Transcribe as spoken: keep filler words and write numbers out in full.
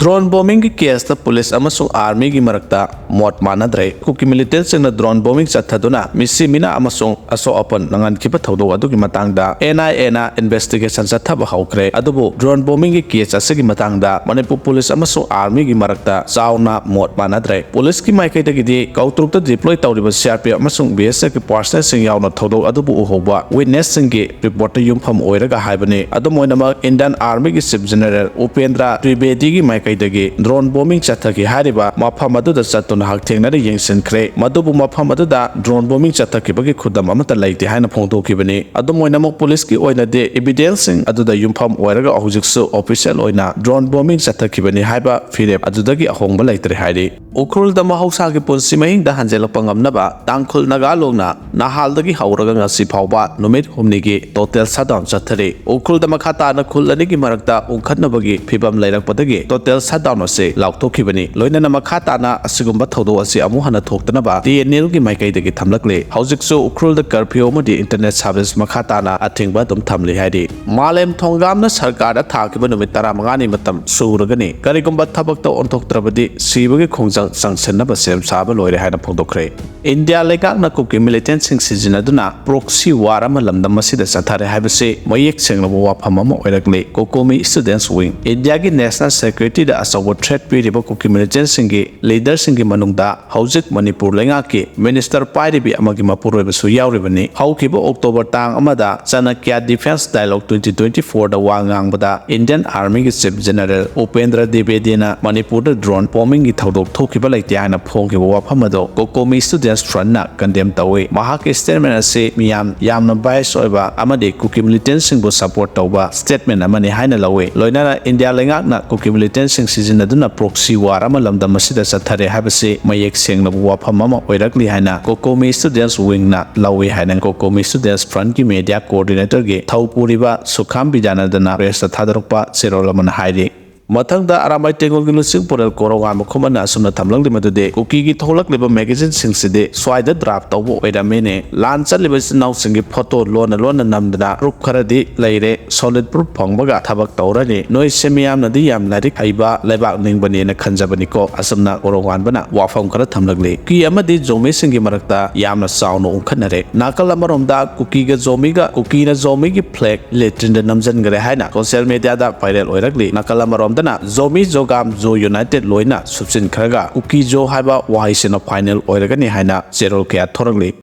Drone bombingꯒꯤ caseꯇ police ꯑꯃꯁꯨꯡ armyꯒꯤ ꯃꯔꯛꯇ ꯃꯣꯠ ꯃꯥꯟꯅꯗ꯭ꯔꯦ꯫ ꯀꯨꯀꯤ militantꯁꯤꯡꯅ drone bombing ꯆꯠꯊꯗꯨꯅ ꯃꯤꯁꯤ ꯃꯤꯅꯥ ꯑꯃꯁꯨꯡ ꯑꯁꯣꯛ ꯑꯄꯟ ꯅꯪꯍꯟꯈꯤꯕ ꯊꯧꯗꯣꯛ ꯑꯗꯨꯒꯤ ꯃꯇꯥꯡꯗ NIAꯅ investigation ꯆꯠꯊꯕ ꯍꯧꯈ꯭ꯔꯦ꯫ ꯑꯗꯨꯕꯨ drone bombingꯒꯤ case ꯑꯁꯤꯒꯤ ꯃꯇꯥꯡꯗ ꯃꯅꯤꯄꯨꯔ police ꯑꯃꯁꯨꯡ armyꯒꯤ ꯃꯔꯛꯇ ꯆꯥꯎꯅ ꯃꯣꯠ ꯃꯥꯟꯅꯗ꯭ꯔꯦ꯫ Policeꯀꯤ ꯃꯥꯏꯀꯩꯗꯒꯤꯗꯤ ꯀꯧꯇ꯭ꯔꯨꯛꯇ deploy ꯇꯧꯔꯤꯕ CRPF ꯑꯃꯁꯨꯡ BSFꯀꯤ personnelꯁꯤꯡ ꯌꯥꯎꯅ ꯊꯧꯗꯣꯛ ꯑꯗꯨꯕꯨ ꯎꯍꯧꯕ witnessꯁꯤꯡꯒꯤ reportꯇ ꯌꯨꯝꯐꯝ ꯑꯣꯏꯔꯒ ꯍꯥꯏꯕꯅꯤ꯫ ꯑꯗꯨꯝ ꯑꯣꯏꯅꯃꯛ, Indian Armyꯒꯤ Chief General ꯎꯄꯦꯟꯗ꯭ꯔ ꯇ꯭ꯔꯤꯕꯦꯗꯤꯒꯤ ꯃꯥꯏꯀꯩꯗꯒꯤ drone bombing ꯆꯠꯊꯈꯤ ꯍꯥꯏꯔꯤꯕ ꯃꯐꯝ ꯑꯗꯨꯗ ꯆꯠꯇꯨꯅ ꯍꯛꯊꯦꯡꯅꯅ ꯌꯦꯡꯁꯤꯟꯈ꯭ꯔꯦ꯫ ꯃꯗꯨꯕꯨ ꯃꯐꯝ ꯑꯗꯨꯗ drone bombing ꯆꯠꯊꯈꯤꯕꯒꯤ ꯈꯨꯗꯝ ꯑꯃꯠꯇ ꯂꯩꯇꯦ ꯍꯥꯏꯅ ꯐꯣꯡꯗꯣꯛꯈꯤꯕꯅꯤ꯫ ꯑꯗꯨꯝ ꯑꯣꯏꯅꯃꯛ, policeꯀꯤ ꯑꯣꯏꯅꯗꯤ evidenceꯁꯤꯡ ꯑꯗꯨꯗ ꯌꯨꯝꯐꯝ ꯑꯣꯏꯔꯒ ꯍꯧꯖꯤꯛꯁꯨ official ꯑꯣꯏꯅ drone bombing ꯆꯠꯊꯈꯤꯕꯅꯤ ꯍꯥꯏꯕ ꯐꯤꯔꯦꯞ ꯑꯗꯨꯗꯒꯤ ꯑꯍꯣꯡꯕ ꯂꯩꯇ꯭ꯔꯦ ꯍꯥꯏꯔꯤ꯫ ꯎꯈ꯭ꯔꯨꯜꯗ ꯃꯍꯧꯁꯥꯒꯤ ꯄꯨꯟꯁꯤ ꯃꯍꯤꯡꯗ ꯍꯟꯖꯤꯜꯂꯛꯄ ꯉꯝꯅꯕ ꯇꯥꯡꯈꯨꯜ ꯅꯥꯒꯥ ꯂꯣꯡꯅ ꯅꯍꯥꯜꯗꯒꯤ ꯍꯧꯔꯒ ꯉꯁꯤ ꯐꯥꯎꯕ ꯅꯨꯃꯤꯠ ꯍꯨꯝꯅꯤꯒꯤ total shutdown ꯆꯠꯊꯔꯤ꯫ ꯎꯈ꯭ꯔꯨꯜꯗ ꯃꯈꯥ ꯇꯥꯅ ꯈꯨꯜ ꯑꯅꯤꯒꯤ ꯃꯔꯛꯇ ꯎꯪꯈꯠꯅꯕꯒꯤ ꯐꯤꯕꯝ ꯂꯩꯔꯛꯄꯗꯒꯤ total shutdown ꯑꯁꯤ ꯂꯥꯎꯊꯣꯛꯈꯤꯕꯅꯤ꯫ ꯂꯣꯏꯅꯅ ꯃꯈꯥ ꯇꯥꯅ ꯑꯁꯤꯒꯨꯝꯕ ꯊꯧꯗꯣꯛ ꯑꯁꯤ ꯑꯃꯨꯛ ꯍꯟꯅ ꯊꯣꯛꯇꯅꯕ TNLꯒꯤ ꯃꯥꯏꯀꯩꯗꯒꯤ ꯊꯝꯂꯛꯂꯤ꯫ ꯍꯧꯖꯤꯛꯁꯨ ꯎꯈ꯭ꯔꯨꯜꯗ curfew ꯑꯃꯗꯤ internet service ꯃꯈꯥ ꯇꯥꯅ ꯑꯊꯤꯡꯕ ꯑꯗꯨꯝ ꯊꯝꯂꯤ ꯍꯥꯏꯔꯤ꯫ ꯃꯥꯂꯦꯝ ꯊꯣꯡꯒꯥꯝꯅ ꯁꯔꯀꯥꯔꯗ ꯊꯥꯈꯤꯕ ꯅꯨꯃꯤꯠ ꯇꯔꯥꯃꯉꯥꯅꯤ ꯃꯇꯝ ꯁꯨꯔꯒꯅꯤ꯫ ꯀꯔꯤꯒꯨꯝꯕ ꯊꯕꯛꯇ ꯑꯣꯟꯊꯣꯛꯇ꯭ꯔꯕꯗꯤ ꯁꯤꯕꯒꯤ ꯈꯣꯡꯖꯪ ꯆꯪꯁꯤꯟꯅꯕ ꯁꯦꯝ ꯁꯥꯕ ꯂꯣꯏꯔꯦ ꯍꯥꯏꯅ ꯐꯣꯡꯗꯣꯛꯈ꯭ꯔꯦ꯫ ꯏꯟꯗꯤꯌꯥ ꯂꯩꯉꯥꯛꯅ ꯀꯨꯀꯤ militantꯁꯤꯡ ꯁꯤꯖꯤꯟꯅꯗꯨꯅ proxy war ꯑꯃ ꯂꯝꯗꯝ ꯑꯁꯤꯗ ꯆꯠꯊꯔꯦ ꯍꯥꯏꯕꯁꯤ ꯃꯌꯦꯛ ꯁꯦꯡꯂꯕ ꯋꯥꯐꯝ ꯑꯃ ꯑꯣꯏꯔꯛꯂꯤ꯫ COCOMI Students Wing, ꯏꯟꯗꯤꯌꯥꯒꯤ national securityꯗ ꯑꯆꯧꯕ threat ꯄꯤꯔꯤꯕ ꯀꯨꯀꯤ militantꯁꯤꯡꯒꯤ leaderꯁꯤꯡꯒꯤ ꯃꯅꯨꯡꯗ ꯍꯧꯖꯤꯛ ꯃꯅꯤꯄꯨꯔ ꯂꯩꯉꯥꯛꯀꯤ minister ꯄꯥꯏꯔꯤꯕꯤ ꯑꯃꯒꯤ ꯃꯄꯨꯔꯣꯏꯕꯁꯨ ꯌꯥꯎꯔꯤꯕꯅꯤ꯫ ꯍꯧꯈꯤꯕ October ꯇꯥꯡ ꯑꯃꯗ ꯆꯅꯀ꯭ꯌ Defence Dialogue twenty twenty-fourꯗ ꯋꯥ ꯉꯥꯡꯕꯗ Indian Armyꯒꯤ Chief General ꯎꯄꯦꯟꯗ꯭ꯔ ꯗ꯭ꯋꯤꯕꯦꯗꯤꯅ ꯃꯅꯤꯄꯨꯔꯗ drone bombingꯒꯤ ꯊꯧꯗꯣꯛ ꯊꯣꯛꯈꯤꯕ ꯂꯩꯇꯦ ꯍꯥꯏꯅ ꯐꯣꯡꯈꯤꯕ ꯋꯥꯐꯝ ꯑꯗꯨ COCOMI Students Frontꯅ condemn ꯇꯧꯏ꯫ ꯃꯍꯥꯛꯀꯤ statement ꯑꯁꯤ ꯃꯤꯌꯥꯝ ꯌꯥꯝꯅ bias ꯑꯣꯏꯕ ꯑꯃꯗꯤ ꯀꯨꯀꯤ militantꯁꯤꯡꯕꯨ support ꯇꯧꯕ statement ꯑꯃꯅꯤ ꯍꯥꯏꯅ ꯂꯧꯏ꯫ ꯂꯣꯏꯅꯅ ꯏꯟꯗꯤꯌꯥ ꯂꯩꯉꯥꯛꯅ ꯀꯨꯀꯤ militantꯁꯤꯡ ꯁꯤꯖꯤꯟꯅꯗꯨꯅ proxy war ꯑꯃ ꯂꯝꯗꯝ ꯑꯁꯤꯗ ꯆꯠꯊꯔꯦ ꯍꯥꯏꯕꯁꯤ ꯃꯌꯦꯛ ꯁꯦꯡꯂꯕ ꯋꯥꯐꯝ ꯑꯃ ꯑꯣꯏꯔꯛꯂꯤ ꯍꯥꯏꯅ COCOMI Students Wingꯅ ꯂꯧꯏ ꯍꯥꯏꯅ COCOMI Students Frontꯀꯤ media coordinatorꯒꯤ ꯊꯧꯄꯨꯔꯤꯕ ꯁꯨꯈꯥꯝ ꯕꯤꯗ꯭ꯌꯥꯅꯟꯗꯅ pressꯇ ꯊꯥꯗꯣꯔꯛꯄ ꯆꯦꯔꯣꯜ ꯑꯃꯅ ꯍꯥꯏꯔꯤ꯫ ꯃꯊꯪꯗ ꯑꯔꯥꯝꯕꯥꯏ ꯇꯦꯡꯒꯣꯜꯒꯤ ꯂꯨꯆꯤꯡ ꯄꯨꯔꯦꯜ ꯀꯣꯔꯧꯉꯥꯟꯕ ꯈꯨꯃꯟꯅ ꯑꯁꯨꯝꯅ ꯊꯝꯂꯛꯂꯤ ꯃꯗꯨꯗꯤ ꯀꯨꯀꯤꯒꯤ ꯊꯣꯛꯂꯛꯂꯤꯕ ꯃꯦꯒꯥꯖꯤꯟꯁꯤꯡꯁꯤꯗꯤ ꯁ꯭ꯋꯥꯏꯗ ꯗ꯭ꯔꯥꯐ ꯇꯧꯕ ꯑꯣꯏꯔꯝꯃꯤꯅꯦ꯫ ꯂꯥꯟ ꯆꯠꯂꯤꯕ ꯏꯆꯤꯟ ꯏꯅꯥꯎꯁꯤꯡꯒꯤ ꯐꯣꯇꯣ ꯂꯣꯟꯅ ꯂꯣꯟꯅ ꯅꯝꯗꯅ ꯄ꯭ꯔꯨꯐ ꯈꯔꯗꯤ ꯂꯩꯔꯦ꯫ ꯁꯣꯂꯤꯗ ꯄ꯭ꯔꯨꯐ ꯐꯪꯕꯒ ꯊꯕꯛ ꯇꯧꯔꯅꯤ꯫ ꯅꯣꯏꯁꯦ ꯃꯤꯌꯥꯝꯅꯗꯤ ꯌꯥꯝ ꯂꯥꯏꯔꯤꯛ ꯍꯩꯕ ꯂꯩꯕꯥꯛ ꯅꯤꯡꯕꯅꯦꯅ ꯈꯟꯖꯕꯅꯤꯀꯣ꯫ ꯑꯁꯨꯝꯅ ꯀꯣꯔꯧꯉꯥꯟꯕꯅ ꯋꯥꯐꯝ ꯈꯔ ꯊꯝꯂꯛꯂꯤ꯫ ꯀꯨꯀꯤ ꯑꯃꯗꯤ ꯖꯣꯃꯤꯁꯤꯡꯒꯤ ꯃꯔꯛꯇ ꯌꯥꯝꯅ ꯆꯥꯎꯅ ꯎꯪꯈꯠꯅꯔꯦ꯫ ꯅꯥꯀꯜ ꯑꯃꯔꯣꯝꯗ ꯀꯨꯀꯤꯒ ꯖꯣꯃꯤꯒ, ꯀꯨꯀꯤꯅ ꯖꯣꯃꯤꯒꯤ ꯐ꯭ꯂꯦꯒ ꯂꯦꯇ꯭ꯔꯤꯟꯗ ꯅꯝꯖꯟꯈ꯭ꯔꯦ ꯍꯥꯏꯅ ꯁꯣꯁꯤꯌꯦꯜ ꯃꯦꯗꯤꯌꯥꯗ ꯚꯥꯏꯔꯦꯜ ꯑꯣꯏꯔꯛꯂꯤ꯫ ꯅꯥꯀꯜ ꯑꯃꯔꯣꯝꯗꯅ ꯖꯣꯃꯤ, ꯖꯣꯒꯥꯝ, ꯖꯣ ꯌꯨꯅꯥꯏꯇꯦꯗ ꯂꯣꯏꯅ ꯁꯨꯞꯆꯤꯟꯈ꯭ꯔꯒ ꯀꯨꯀꯤ ꯖꯣ ꯍꯥꯏꯕ ꯋꯥꯍꯩꯁꯤꯅ ꯐꯥꯏꯅꯦꯜ ꯑꯣꯏꯔꯒꯅꯤ ꯍꯥꯏꯅ ꯆꯦꯔꯣꯜ ꯀꯌꯥ ꯊꯣꯔꯛꯂꯤ꯫